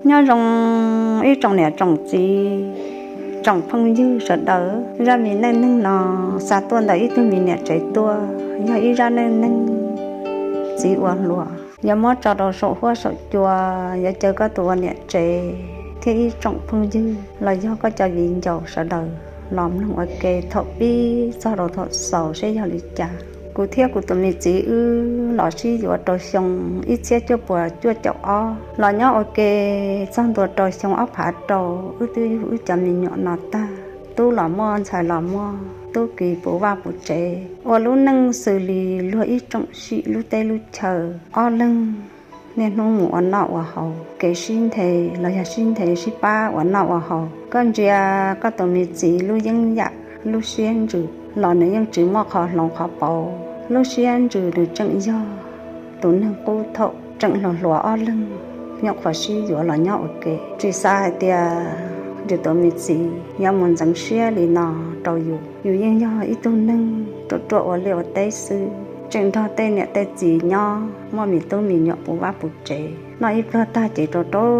Nyob zoo ib tsoom niam tsoom txiv, tsoom phooj ywg sawv daws. Zaj me neej neeg no xa tuaj ntawm ib tug me niam tsev tuaj, yog ib zaj neej neeg txiv ua hluas, yuav muab tso rau saum huab saum cua, yuav caw koj tus ua niam tsev thiab ib tsoom phooj ywg los yog koj cov viv ncaus sawv daws los mloog ua ke thaum pib txog rau thaum xaus seb yog li cas. Kuv thiab kuv tus me txiv wb los sib yuav rau xyoo ib txhiab cuaj puas cuaj caum ob, los nyob ua ke txog ntua rau xyoo ob phav rau, wb twb yug wb cov me nyuam no tag, tub los muaj ntxhais los muaj, tub ki puv vaj puv tsev, ua lub neej xws li luag ib tsoom sim lub teb lub chaw. Ob leeg niaj hnub mus ua noj ua haus, kev sib nthe los yog sib nthe sib pab ua noj ua haus. Koj ntsia koj tus me txiv lub yeeb yam, lub siab ntsws los nws yeej tsis muaj qhov hloov qhov pauv. Lub siab ntsws nws tseem yog tus neeg qub thaum tseem hluas hluas ob leeg nyuam qhuav sib yuav los nyob ua ke. Tsis xav hais tias yus tus me txiv yuav mus ntxeev siab li no rau yus. Yus yeej yog ib tug neeg ruam ruam ua liaj ua teb xwb, tseem nrog tej niam tej txiv nyob, muaj me tub me nyuam puv vaj puv tsev, noj ib pluag tag ces rau rau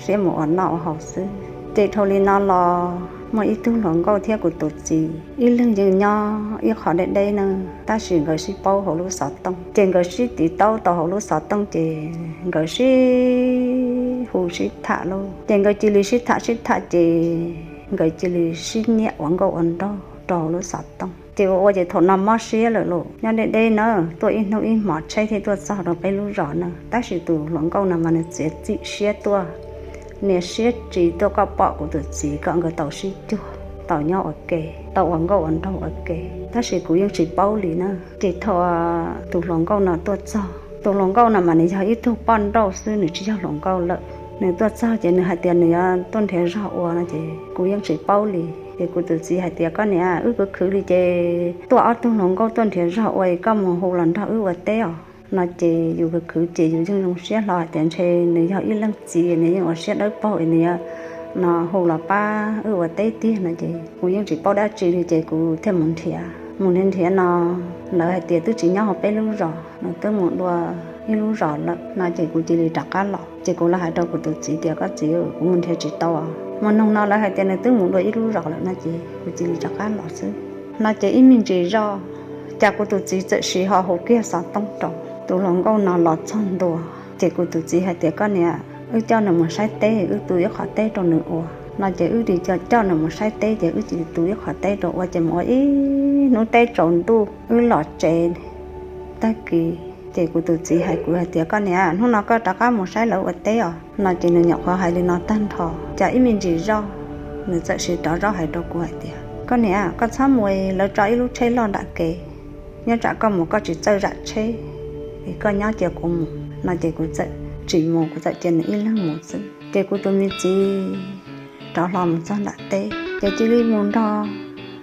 siab mus ua noj ua haus xwb. Ces dhau li no los muaj ib tug hluas nkauj thiab kuv tus txiv ib leeg yeej nyob ib qho deb deb na, tab sis nkawd sib paub hauv lub xov tooj. Ces nkawd sib tiv taub tau hauv lub xov tooj ces nkawd sib hu sib tham lauj. Ces nkawd cia li sib tham sib tham ces nkawd cia li sib nyiam ua nkauj ua nraug rau hauv lub xov tooj. Ces ua ua ces thaum no mob siab lawm lauj, nyob deb deb na, tuaj ib hnub ib hmos tsheb thiaj tuaj txog rau peb lub zos na. Tab sis tus hluas nkauj no mas nws txiav txim siab tuaj, nias siab ris tuaj kom pom kuv tus txiv kom nkawd tau sib cuag, tau nyob ua ke, tau ua nkauj ua nraug ua ke. Tab sis kuv yeej tsis paub li na. Ces thaum tus hluas nkauj no tuaj txog, tus hluas nkauj no mas nws yog ib tug poj nrauj xwb, nws tsis yog hluas nkauj lawm. Nws tuaj txog ces nws hais tias nws yuav tuaj nrhiav zog ua no ces kuv yeej tsis paub li. Ces kuv tus txiv hais tias, koj niam, wb khwv khwv li ces tuaj ob tug hluas nkauj tuaj nrhiav zog ua es koj mus hu los nrog wb ua teb os no. Ces yus khwv khwv ces yus yeej zoo siab hlo hais tias ntshe nws yog ib leej txiv, nws yeej ua siab dawb paug es nws yuav no hu los pab wb ua teb tiag no ces kuv yeej tsis paub dab tsi li ces kuv thiaj mus nrhiav. Mus nrhiav nrhiav no lawv hais tias twb tsis nyob hauv peb lub zos, nws twb mus dua ib lub zos lawm no ces kuv cia li rov qab los. Ces kuv los hais rau kuv tus txiv tias, koj txiv, kuv mus nrhiav tsis tau, muaj noog no lawv hais tias nws twb mus dua ib lub zos lawm no ces kuv cia li rov qab los xwb no ces ib me ntsis zoj cas kuv tus txiv txawm siv ho hu kiag xov tooj rau tus hluas nkauj no los txog ntua. Ces kuv tus txiv hais tias, koj niam, wb coj nws mus saib teb, wb tu ib qhov teb rau nws ua no ces wb cia li coj nws mus saib teb ces wb cia li tu ib qhov teb rau ua ces mus ua ib hnub teb tsaus ntuj wb los tsev. Tag kis ces kuv tus txiv hais kuv hais tias, koj niam, hnub no koj rov qab mus saib lawv ua teb os no ces nws nyuam qhuav hais li no tag nrho cas ib me ntsis zoj nws txawm siv rov zoj hais rau kuv hais tias, koj niam, koj txhob mus, lawv tso ib lub tsheb loj nram kev, nyob tsam koj mus koj tsis txawj zam tsheb es koj nyob cia kuv mus no ces kuv txawm tsis mus, kuv txawm cia nws ib leeg mus xwb. Ces kuv tus me txiv rov hlo mus txog nram teb ces cia li mus nrog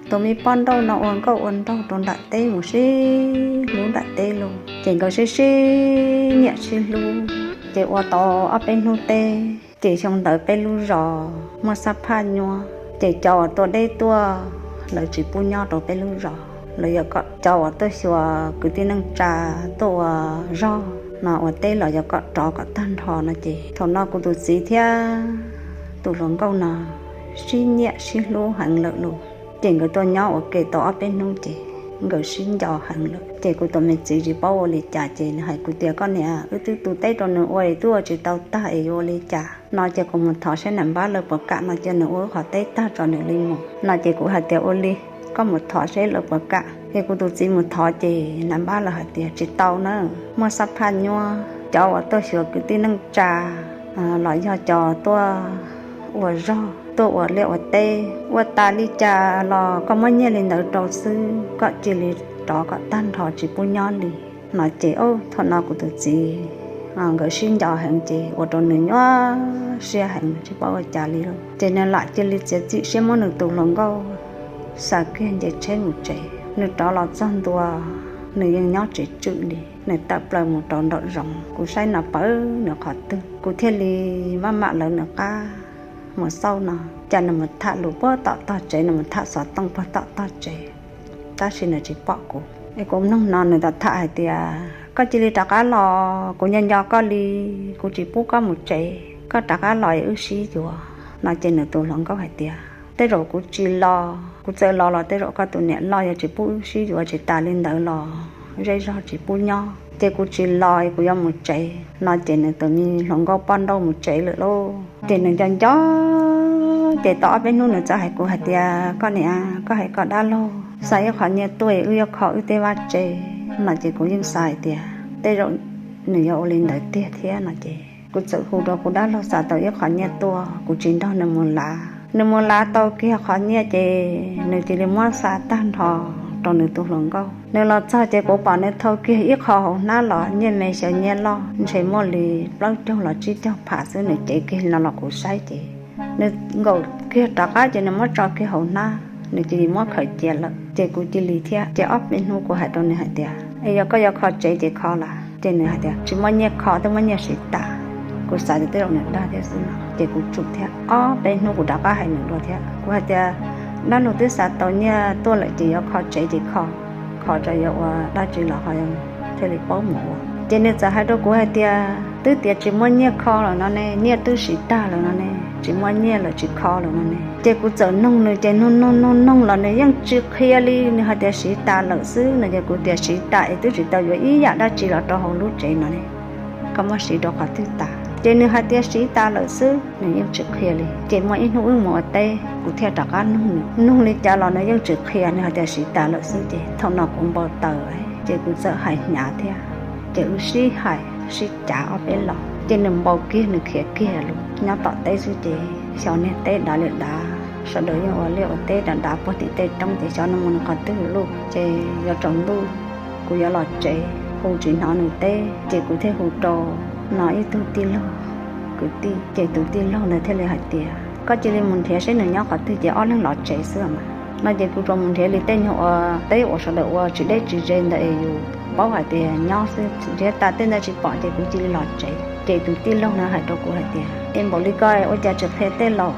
tus me poj nrauj no ua nkauj ua nraug rau nram teb mus sib hlub nram teb lauj. Ces nkawd sib sib nyiam sib hlub ces ua tau ob peb hnub teb ces xyoo ntawd peb lub zos muaj xab phaj nyuaj ces cov uas tuaj deb tuaj lawv tsis pub nyob rau peb lub zos, lawv yuav kom cov uas tuaj xyuas kwv tij neej tsa tuaj ua zog no ua teb los yuav kom rov kom tag nrho no ces thaum no kuv tus txiv thiab tus hluas nkauj no sib nyiam sib hlub heev lawm lauj. Ces nkawd tuaj nyob ua ke tau ob peb hnub ces nkawd sib nco heev lawm ces kuv tus me txiv tsis paub ua li cas ces nws hais kuv tias, koj niam, wb twb tu teb rau nws ua es twb ua tsis tau tag es yuav ua li cas no ces kuv mus thov seb nam npab lawv puas kam no cia nws ua wb qhov teb tag tso nws li mus no ces kuv hais tias, ua li, koj mus thov seb lawv puas kam. Ces kuv tus txiv mus thov ces nam npab lawv hais tias, tsis tau na, muaj xab phaj nyuaj, cov uas tuaj xyuas kwv tij neej tsa los yog cov tuaj ua zog tuaj ua liaj ua teb ua tas li cas los koj muab nyiaj li ntawd rau xwb, koj cia li rov kom tag nrho tsis pub nyob li no ces thaum no kuv tus txiv nkawd sib nco heev ces ua rau nws nyuaj siab heev tsis paub ua cas li lauj. Ces nws lam cia li txiav txim siab muab nws tus hluas nkauj xa kiag nce tsheb mus tsev. Nws rov los txog ntua, nws yeej nyob tsis tswm li, nws tawm plaws mus rau nraum zoov. Kuv saib no pawv nws qhov twg kuv thiaj li maj mam lawv nws qab mus xauj no cas nws mus tham lus puag tom tog tsev, nws mus tham xov tooj puag tom tog tsev, tab sis nws tsis pom kuv. Es kuv mloog no nws tham tham hais tias, koj cia li rov qab los, kuv nco nco koj li, kuv tsis pub koj mus tsev koj rov qab los es wb sib yuav no. Ces nws tus hluas nkauj hais tias, Tej zaum kuv tsis los, kuv txawm los los tej zaum koj tus niam loj yuav tsis pub wb sib yuav, tsis tas li ntawd los zej zog tsis pub nyob, ces kuv tsis los, kuv yuav mus tsev no. Ces nws tus me hluas nkauj poj nrauj mus tsev lawm lauj. Ces nws nco nco, ces tau ob peb hnub nws txawm hais kuv hais tias, Koj niam, koj hais koj dab laug xa ib qho nyiaj tuaj es wb yuav kho wb tej vaj tse no. Ces kuv yeej xav hais tias tej zaum nws yuav ua li ntawd tiag thiab no. Ces kuv txawm hu rau kuv dab laug xa tau ib qho nyiaj tuaj, kuv tsis nrog nws mus lav. Nws mus lav tau kiag qhov nyiaj ces nws cia li muab xa tag nrho rau nws tus hluas nkauj. Nws los txog ces kuv pom nws thau kiag ib qho hauv hnab los nyiaj me xyaw nyiaj loj, ntshe muaj li plaub caug los tsib caug phav xwb. Nws cev kiag no los kuv saib ces nws nkaum kiag rov qab ces nws muab tso kiag hauv hnab, nws cia li muab khaws cia lawm. Ces kuv cia li thiab. Ces ob peb hnub kuv hais rau nws hais tias, Es yog koj yuav kho tsev ces kho lawm. Ces nws hais tias, Tsis muaj nyiaj kho, twb muab nyiaj siv tas. Kuv xav tias tej zaum nws dag thiab xwb no. Ces kuv tsum thiab. Ob peb hnub kuv rov qab hais nws dua thiab, kuv hais tias, Dab laug twb xa tau nyiaj tuaj lawm ces yuav kho tsev ces kho, kho tso yuav ua dab tsi los ho thiaj li paub mus ua. Ces nws txawm hais rau kuv hais tias, Twb tias tsis muaj nyiaj kho lawm no ne, nyiaj twb siv tag lawm no ne, tsis muaj nyiaj lawm tsis kho lawm no ne. Ces kuv txawm nug nws ces nug nug nug nug los nws yeej tsis qhia li. Nws hais tias siv tas lawm xwb no. Ces kuv tias, Siv tas es twb tsis tau yuav ib yam dab tsi los rau hauv lub tsev no ne, koj muab siv rau qhov twg tas? Ces nws hais tias siv tas lawm xwb, nws yeej tsis qhia li. Ces muaj ib hnub wb mus ua teb kuv thiaj rov qab nug nws, nug li cas los nws yeej tsis qhia, nws hais tias siv tas lawm xwb. Ces thaum no kuv npau taws, ces kuv txawm hais hnyav thiab. Ces wb sib hais sib cav ob peb los ces nws npau kiag nws khiav kiag lawm. Nyob tom teb xwb ces xyov niag teb dav li dav, sawv daws yeej ua liaj ua teb dav dav puag tim tej roob ces xyov nws mus nws qhov twg lawm. Ces yuav tsaus ntuj, kuv yuav los tsev, hu tsis hnov nws teb ces kuv thiaj hu rau no ib tug tij laug kwv tij. Ces tus tij laug ntawd thiaj li hais tias, Koj cia li mus nrhiav seb nws nyob qhov twg ces ob leeg los tsev xwb mas no. Ces kuv tsuas mus nrhiav li tej nyuag ua teb uas sawv daws ua tsis deb tsis ze ntawd es yus paub hais tias nyob xwb. Nrhiav tas tej ntawd tsis pom ces kuv cia li los tsev. Ces tus tij laug ntawd hais rau kuv hais tias, Es npaum li koj ua cas tsis qhia tej laus,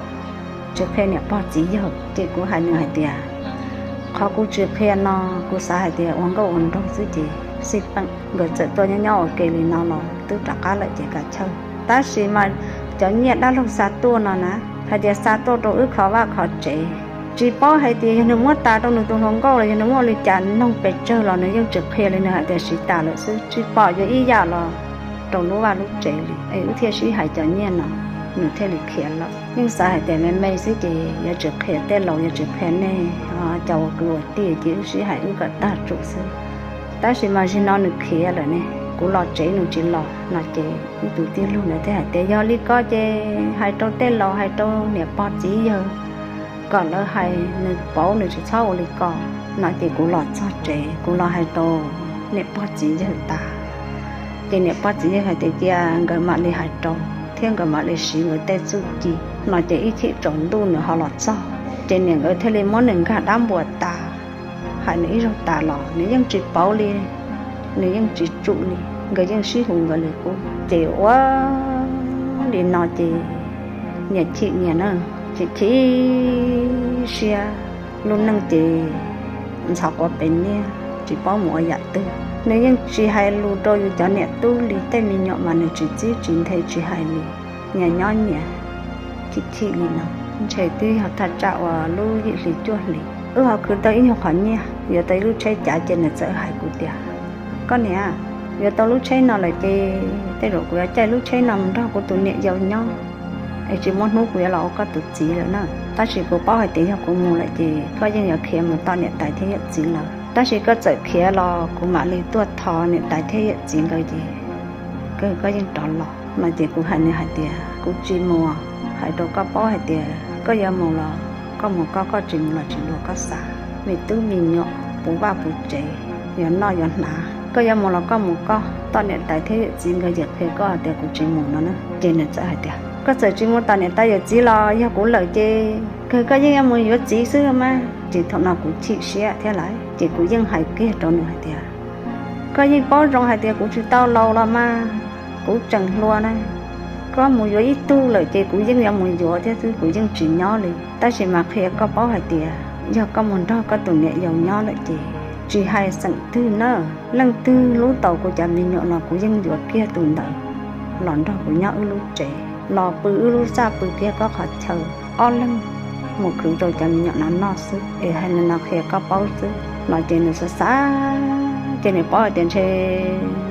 tsis qhia niam pog txiv yawg? Ces kuv hais nws hais tias, Qhov kuv tsis qhia no, kuv xav hais tias ua nkauj ua nraug xwb ces xij peem, nkawd txawm tuaj nyob nyob ua ke li no los twb rov qab lawm ces kav chawj. Tab sis mas cov nyiaj dab laug xa tuaj no na, hais tias xa tuaj rau wb kho vaj kho tsev, tsis paub hais tias yog nws muab tas rau nws tus hluas nkauj los yog nws muab ua li cas, noog pes tsawg los nws yeej tsis qhia li. Nws hais tias siv tas lawm xwb, tsis pom yuav ib yam los rau lub vaj lub tsev li. Es wb thiaj sib hais cov nyiaj no, nws thiaj li khiav lawm. Yeej xav hais tias me me xwb ces yuav tsis qhia tej laus, yuav tsis qhia nej cov ua kwv ua tij, ces wb sib hais wb kom tag tsum xwb. Tab sis mas zaum no nws khiav lawm ne, kuv los tsev nws tsis los no. Ces wb tus tij laug ntawd thiaj hais tias, Yog li ko ces hais rau tej laus, hais rau niam pog txiv yawg kom lawv hais nws pauv, nws tsis txhob ua li ko no. Ces kuv los txog tsev, kuv los hais rau niam pog txiv yawg tas, ces niam pog txiv yawg hais tias cia nkawd mam li hais rau thiab nkawd mam li siv nkawd tej txuj ci no. Ces ib chim tsaus ntuj nws ho los txog, ces niam nkawd thiaj li muab nws nkag dab npua tas, hais nws ib zaug tas los nws yeej tsis pauv li, nws yeej tsis tsum li, nkawd yeej sib hu nkawd li qub. Ces ua li no ces nyias chim nyias na, chim chim siab, lub neej ces ntxhov quav pes niab tsis paub mus ua yam twg. Nws yeej tsis hais lus rau yus cov niam tub li, tej me nyuam mas nws tsis txib tsis nthe tsis hais li, nyias nyob nyias chim chim li no. Ntshe twb yog thaj tsam uas lub yim hli cuaj hlis, wb ho khwv tau ib nyuag qhov nyiaj, yuav tau ib lub tsheb cav, ces nws txawm hais kuv tias, Koj niam, yuav tau lub tsheb no lawm ces tej zaum kuv yuav caij lub tsheb no mus nrog kuv tus niam yau nyob, es tsis muaj hnub kuv yuav los ua koj tus txiv lawm na. Tab sis kuv paub hais tias yog kuv mus lawm ces koj yeej yuav khiav mus tom niam tais thiab yawm txiv lawm. Tab sis koj txawm khiav los kuv mam li tuaj thov niam tais thiab yawm txiv nkawd ces kawg koj yeej rov los no. Ces kuv hais nws hais tias, Kuv tsis mus, hais rau koj paub hais tias koj yuav mus los koj mus koj, koj tsis mus los tsis dua koj xav. Me tub me nyuam puv vaj puv tsev, yuav noj yuav hnav, koj yuav mus los koj mus koj, tom niam tais thiab yawm txiv nkawd ces qhia koj hais tias kuv tsis mus no na. Ces nws txawm hais tias, Koj txawm tsis mus tom niam tais yawm txiv los yog kuv lawm ces kawg koj yeej yuav mus yuav txiv xwb mas. Ces thaum no kuv chim siab thiab lawm ces kuv yeej hais kiag rau nws hais tias, Koj yeej paub zoo hais tias kuv tsis tau laus los mas, kuv tseem hluas na. Koj mus yuav ib tug lawm ces kuv yeej yuav mus yuav thiab xwb, kuv yeej tsis nyob li. Tab sis mas qhia koj paub hais tias yog koj mus nrog koj tus niam yau nyob lawm ces tsis hais xeem twg na, leej twg hlub tau kuv cov me nyuam los kuv yeej yuav kiag tus ntawd los nrog kuv nyob wb lub tsev. los pw wb lub txaj pw kiag koj qhov chaw, ob leeg mus khwv rau cov me nyuam no noj xwb es hais li no qhia koj paub xwb no. Ces nws xav xav ces nws paub hais tias ntshe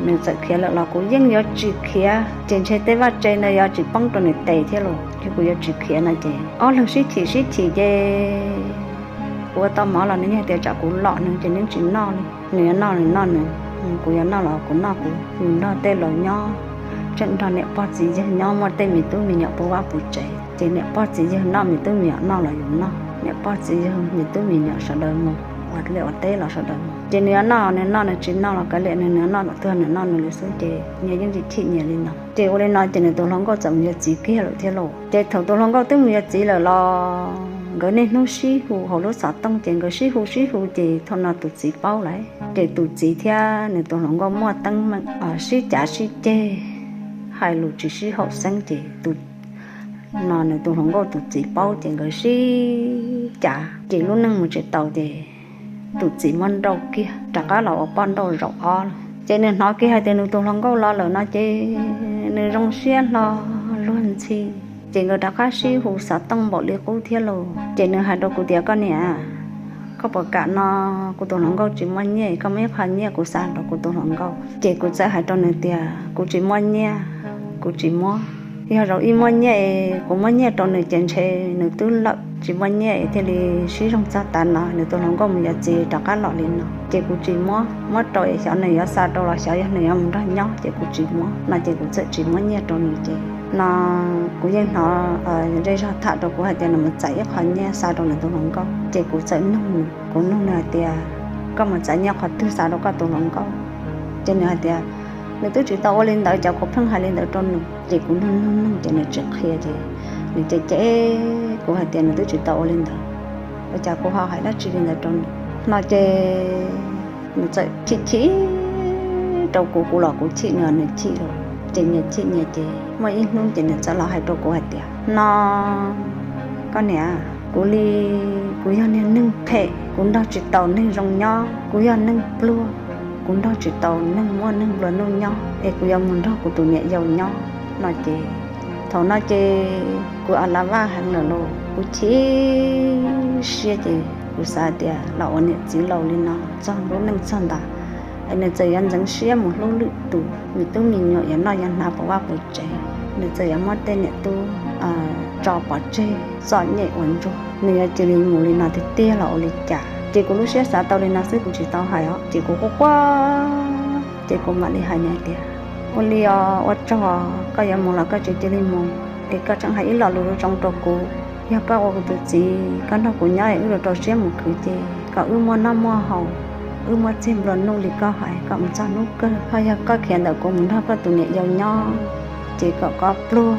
nws txawm khiav lawm los kuv yeej yuav tsis khiav, ces ntshe tej vaj tse ntawd yuav tsis poob rau nws tes thiab los ces kuv yuav tsis khiav no. Ces ob leeg sib chim sib chim ces kuv ua tau mov los nws yeej tias tsam kuv lom nws ces nws tsis noj li. Nws yuav noj nws noj nws, kuv yuav noj los kuv noj kuv. Yus nrog tej laus nyob, tseem nrog niam pog txiv yawg nyob muaj tej me tub me nyuam puv vaj puv tsev, ces niam pog txiv yawg noj, me tub me nyuam noj los yus noj, niam pog txiv yawg me tub me nyuam sawv daws mus ua liaj ua teb los sawv daws mus. Ces nws yuav noj nws noj, nws tsis noj los kav liam, nws nws noj thaum twg nws noj nws li xwb. Ces nyias yeej tsis chim nyias li no. Ces ua li no ces nws tus hluas nkauj txawm mus yuav txiv kiag lawm thiab lauj. Ces thaum tus hluas nkauj twb mus yuav txiv lawm los nkawd niaj hnub sib hu hauv lub xov tooj, ces nkawd sib hu sib hu ces thaum no tus txiv paub lawm. Ces tus txiv thiab nws tus hluas nkauj muaj teeb meem sib cav sib ceg, hais lus tsis sib haum xeeb. Ces tus no nws tus hluas nkauj tus txiv paub ces nkawd sib cav ces lub neej mus tsis tau ces tus txiv muab nrauj kiag rov qab los ua poj nrauj zaum ob lawm. Ces nws hnov kiag hais tias nws tus hluas nkauj los lawm no ces nws zoo siab hlo luag ntxhi. Ces nkawd rov qab sib hu xov tooj npaum li qub thiab lauj. Ces nws hais rau kuv tias, koj niam, koj puas kam no, kuv tus hluas nkauj tsis muaj nyiaj, koj muab ib qho nyiaj kuv xa rau kuv tus hluas nkauj. Ces kuv txawm hais rau nws tias kuv tsis muaj nyiaj, kuv tsis muab. Yog zaum ib muaj nyiaj es kuv muab nyiaj rau nws ces ntshe nws twb lawm, tsis muaj nyiaj es thiaj li sib zoo txog tav no, nws tus hluas nkauj mus yuav txiv rov qab los li no. Ces kuv tsis muab, muab rau es xyov nws yuav xa rau los xyov yog nws yuav mus nrog nyob, ces kuv tsis muab no. Ces kuv txawm tsis muab nyiaj rau nws. Ces no kuv yeej hnov zej zog tham rau kuv hais tias nws mus txais ib qho nyiaj xa rau nws tus hluas nkauj. Ces kuv txawm nug nws, kuv nug nws hais tias koj mus txais nyiaj qhov twg xa rau koj tus hluas nkauj? Ces nws hais tias nws twb tsis tau ua li ntawd, cas kuv pheej hais li ntawd rau nws. Ces kuv nug nug nug ces nws tsis qhia. Ces nws cem cem kuv hais tias nws twb tsis tau ua li ntawd, ua cas kuv ho hais dab tsi li ntawd rau nws no. Ces nws txawm chim chim rau kuv, kuv los kuv chim nws, nws chim los ces nyias chim nyias. Ces muaj ib hnub ces nws txawm los hais rau kuv hais tias, no, koj niam, kuv li, kuv yog niag neeg phem, kuv nrog tsis tau neeg zoo nyob, kuv yog neeg pluag, kuv nrog tsis tau neeg muaj neeg nplua nuj nyob es kuv yuav mus nrog kuv tus niam yau nyob no. Ces thaum no ces kuv a la vaj heev lawm los kuv chim siab. Ces kuv xav tias los ua niam txiv laus li no txog lub neej txog ntawd es nws txawm yuav ntxeev siab mus hlub lwm tus, nws tub me nyuam yuav noj yuav hnav puas vaj puas tsev, nws txawm yuav muab tej niam tub tso pov tseg txom nyem ua ntsuag, nws yuav cia li mus li no tiag tiag los ua li cas. Ces kuv lub siab xav tau li no xwb, kuv tsis tau hais os. Ces kuv quaj quaj, ces kuv mam li hais nws tias, ua li os, ua tsaug, koj yuav mus los koj tsis cia li mus es koj tseem hais ib lo lus zoo rau kuv. Yog koj ua kuv tus txiv, koj nrog kuv nyob es wb rau rau siab mus khwv ces kom wb muaj noj muaj haus, wb muaj txiag nplua nuj li koj hais, kom mus txog hnub kawg. Ho yog koj khiav ntawm kuv mus nrog koj tus niam yau nyob ces kom koj pluag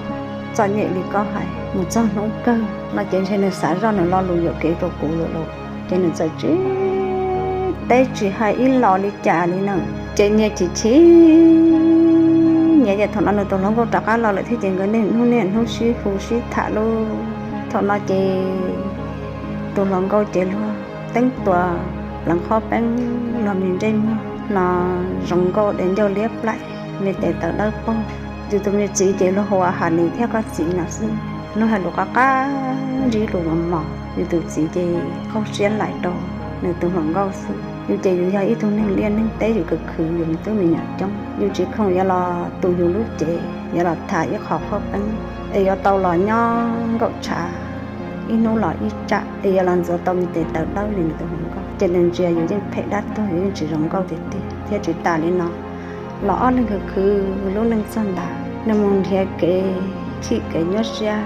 txom nyem li koj hais mus txog hnub kawg no. Ces ntshe nws xav zoj nws lo lus yuam kev rau kuv lawm lauj. Ces nws txawm tsis teb tsis hais ib los li cas li na. Ces nyias chim chim nyias, ces thaum no nws tus hluas nkauj rov qab los lawm thiab ces nkawd niaj hnub niaj hnub sib hu sib tham lauj. Thaum no ces tus hluas nkauj ces luag teeb tua pleev qhob peeb, luag me ntsej muag no zoo nkauj de ncauj liab plaim, me tes taw dawb paug. Yus tus me txiv ces luag hu ua Hanis thiab koj txiv no xwb. Luag hais lus qab qab ntsib lus mos mos. Yus tus txiv ces qaug siab lais rau nws tus hluas nkauj xwb. Yus ces yus yog ib tug neeg liaj neeg teb, yus khwv khwv yus me tub me nyuam coob, yus tsis khoom yuav los tu yus lub cev, yuav los tham ib qho qhob peeb es yuav tau los nyob nkaum tshav ib hnub los ib tsam es yuav los ntxuav tau me tes taw dawb li nws tus hluas nkauj. Ces nws ntsia yus yeej phem dab tuag, yus yeej tsis zoo nkauj tiag tiag. Thiab tsis tas li no, los ob leeg khwv khwv lub neej txog ntawd, nws mus nrhiav kev chim kev nyuaj siab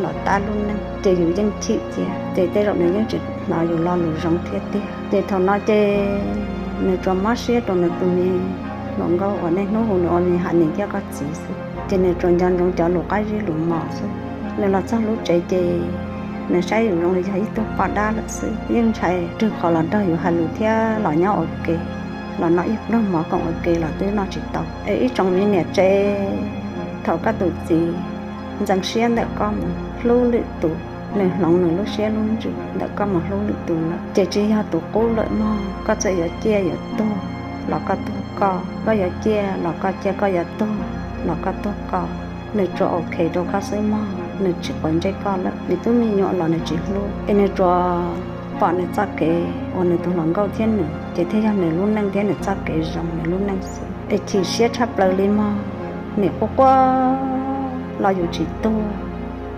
los tab lub neej, ces yus yeej chim cia. Ces tej zaum nws yeej tsis hnov yus lo lus zoo thiab tiag. Ces thaum no ces nws tsuas mob siab rau nws tus me hluas nkauj uas niaj hnub hu nws ua me Hanis thiab koj txiv xwb. Ces nws tsuas nco ntsoov cov lus qab zib lus mos xwb. Nws los txog lub tsev ces nws saib yus zoo li yog ib tug poj dab lawm xwb, yeej ntshai rwg qhov los nrog yus hais lus thiab los nyob ua ke, los noj ib pluag mov koom ua ke los twb noj tsis tau. Es ib tsoom me niam tsev, thaum koj tus txiv ntxeev siab ntawm koj mus hlub lwm tus, nws hloov nws lub siab lub ntsws ntawm koj mus hlub lwm tus lawm, ces tsis yog tus qub lawm mog. Koj txawm yuav ciaj yuav tuag los koj tuag koj, koj yuav ciaj los koj ciaj, koj yuav tuag los koj tuag koj. nws tsuas ok rau koj xwb mog, nws tsis quav ntsej koj lawm. Nws tub me nyuam los nws tsis hlub, es nws tsuas pom nws txoj kev uas nws tus hluas nkauj thiab nws, ces thiaj yog nws lub neej thiab nws txoj kev zoo nws lub neej xwb. Es chim siab tshaj plaws li mog. Niam quaj quaj los yus tsis tuag,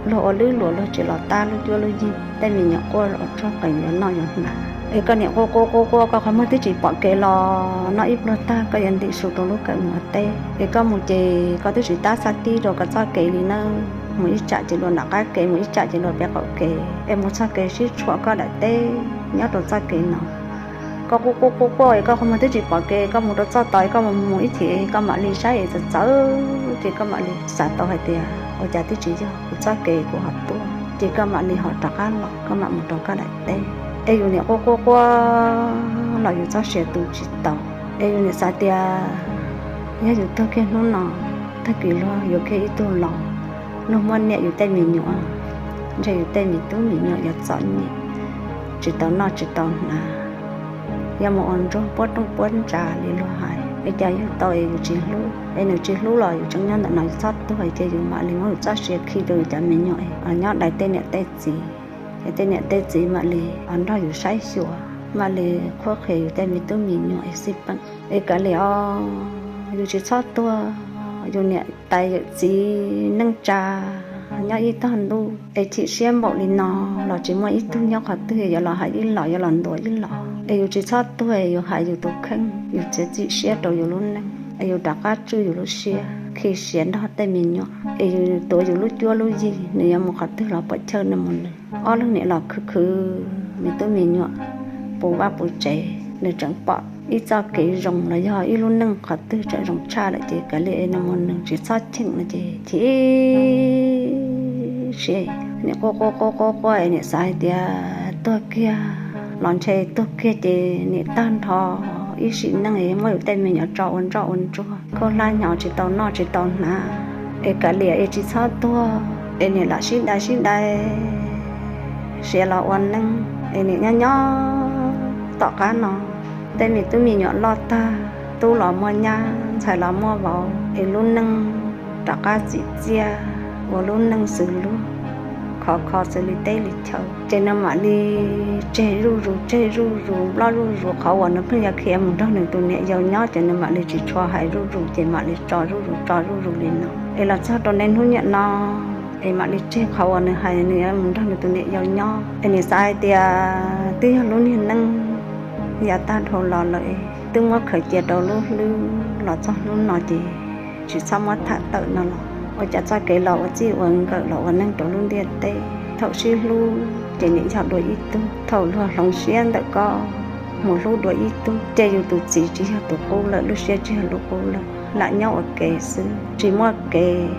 luag ua lwb luas luag tsis los tab lub cuab lub yig, tej me nyuam quaj ua tsuag qees yuav noj yuav hnav. Es koj niam quaj quaj quaj quaj, koj qhov muag twb tsis pom kev los noj ib pluag tag koj yuav ntim su rau lub kawm mus ua teb. Es koj mus ces koj twb tsis tab xab tib rau koj txoj kev li nawb. Mus ib tsam ces luag nram qab kev, mus ib tsam ces luag pem qaum kev, es mus txoj kev sib tshuam koj daim teb nyob rau txoj kev no. Koj quaj quaj quaj quaj es koj qhov muag twb tsis pom kev, koj mus rau txoj tod es koj mus mus ib chim koj mam li saib es txawv txawv ces koj mam li xav tau hais tias ua cas twb tsis yog kuv txoj kev kuv ho tuaj, ces koj mam li ho rov qab los, koj mam mus rau koj daim teb. Es yus niam quaj quaj quaj los yus txoj sia tu tsis tau. Es yus niam xav tias yog yus tuag kiag hnub no, tag kis luag yuav kiag ib tug los, luag muab niam yus tej me nyuam, ntshe yus tej me tub me nyuam yuav txom nyem, tsis tau noj tsis tau hnav, yuav mus ua ntsuag puab rooj puab ntsa li luag hais. Es cas yug tau es yus tsis hlub, es nws tsis hlub los yus tseem nyob ntawm no yus txhob tuag ces yus mam li muab yus txoj sia khi rau yus cov me nyuam es nyob dai tej niam tej txiv. Es tej niam tej txiv mam li nrog yus saib xyuas, mam li qhuab qhia yus tej me tub me nyuam es xij peem. Es kav liam os, yus tsis txhob tuag, yus niam tais yawm txiv neej tsa nyob ib tog ntuj es chim siab npaum li no los tsis muaj ib tug nyob qhov twg yuav los hais ib los yuav los ntuas ib los. Es yus tsis txhob tuag, yus hais yus tus kheej, yus txiav txim siab rau yus lub neej, es yus rov qab tswj yus lub siab khi siav nrog tej me nyuam, es yus tuav yus lub cuab lub yig, nws yuav mus qhov twg los puam chawj nws mus nws. Ob leeg niam los khwv khwv me tub me nyuam puv vaj puv tsev, nws tseem pom ib txoj kev zoo los yog ib lub neej qhov twg tseem zoo tshaj lawm ces kav liam es nws mus nws, tsis txhob cheem no ces chim siab. Niam quaj quaj quaj quaj quaj es niam xav hais tias tuag kiag los ntshe tuag kiag ces niam tag nrho ib sim neej es muab yus tej me nyuam tso ua ntsoj ua ntsuag, khaub hlab hnyo tsis tau noj tsis tau hnav. Es kav liam es tsis txhob tuag, es niam lam sib dai sib dai siav los ua neej. Es niam nyob nyob tom qab no, tej me tub me nyuam loj tag, tub los muaj nyab, ntxhais los muaj vauv, es lub neej rov qab txim txiaj ua lub neej xws luag, khov kho xws li teb li chaw. Ces nws mam li tseg zuj zus tseg zuj zus nploj zuj zus qhov uas nws pheej yuav khiav mus nrog nws tus niam yau nyob, ces nws mam li tsis tshua hais zuj zus, ces mam li tso zuj zus tso zuj zus li no. Es los txog rau niaj hnub niam no, es mam li tseg qhov uas nws hais nws yuav mus nrog nws tus niam yau nyob. Es niam xav hais tias twb yog lub niag neej yav tag dhau los lawm, twb muab khaws cia rau lub hlwb los txog hnub no ces tsis txhob muab tham tawm no los ua cas txoj kev los ua txij ua nkawm los ua neej rau lub ntiaj teb. Thaum sib hlub ces niam yog dua ib tug, thaum luag hloov siab ntawm koj mus hlub dua ib tug, ces yus tus txiv tsis yog tus qub lawm, lub siab tsis yog lub qub lawm, lam nyob ua ke xwb, tsis muaj kev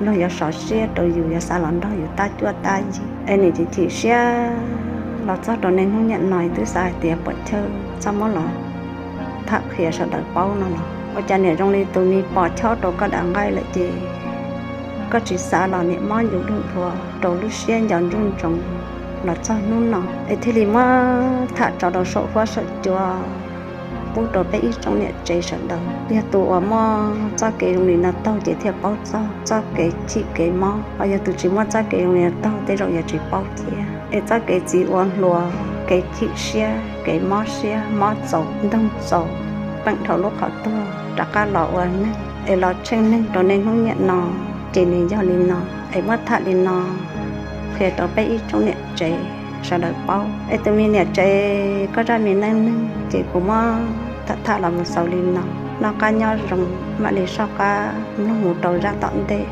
luag yuav sov siab rau yus, yuav xav los nrog yus tab cuab tab yig. Es niam chim chim siab los txog rau niaj hnub niam no twb xav hais tias puam chawj txhob muab los tham qhia sawv daws paub no los ua cas niam zoo li tus me pos chob rau koj dav nqaij lawm ces koj tsis xav los niam mob yus lub npua rau lub siab nco ntsoov ntsoov los txog hnub no es thiaj li muab tham tso rau saum huab saum cua pub rau peb ib tsoom niam tsev sawv daws. Yog tus uas muaj txoj kev zoo li no taug ces thiaj paub txog txoj kev chim kev mob, ho yog tus tsis muaj txoj kev zoo li no taug tej zaum yuav tsis paub thiab. Es txoj kev txiv ua hluas, kev chim siab, kev mob siab, mob txaus ntoog txaus, peem dhau lub qhov tuag rov qab los ua neeg es los tsheej neeg rau niaj hnub niam no, ces nws yog li no. Es muab tham li no qhia rau peb ib tsoom niam tsev sawv daws paub. Es tus me niam tsev, koj zaj me neej neeg ces kuv muab tham tham los mus xaus li no. Noj qab nyob zoo, mam li soj qab mloog mus rau zaj tom ntej.